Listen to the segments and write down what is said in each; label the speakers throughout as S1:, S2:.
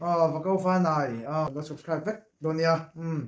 S1: Aw va ko fanai aw lo subscribe vek dawn nia umm.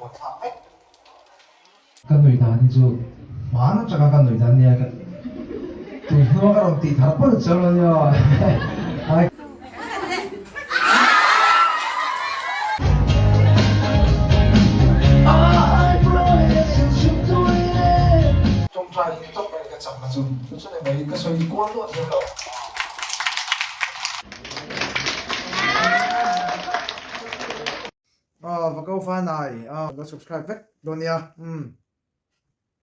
S1: buaithlak vek.
S2: Ka nuih dan hi chu hmaan atanga ka nuih dan nia ka tui hnua ka rawn tih thar pawh ni chuang lo nia aw.
S1: Tawngtai hi tawp mai ka chakna chu chu chu ni mai ka sawi kual duah thiam lo. Aw va ko fa nai aw lo subscribe vek dawn nia umm.